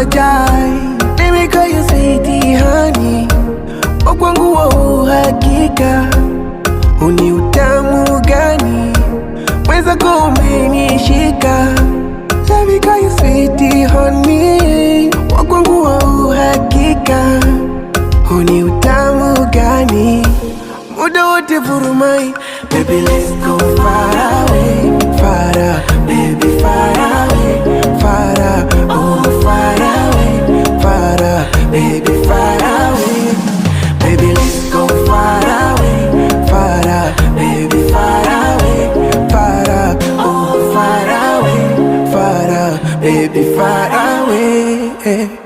Apologize. Let me call you sweetie honey, kwangu wa uhakika uni utamu gani mwenzako umenishika. Let me call you sweetie honey, kwangu wa uhakika uni utamu gani muda wote vurumai. Baby, let's go far away, far, baby, far away, far, oh, far away, far, baby, far away. Baby, let's go far away, far, baby, far away, far, oh, far away, far, baby, far away.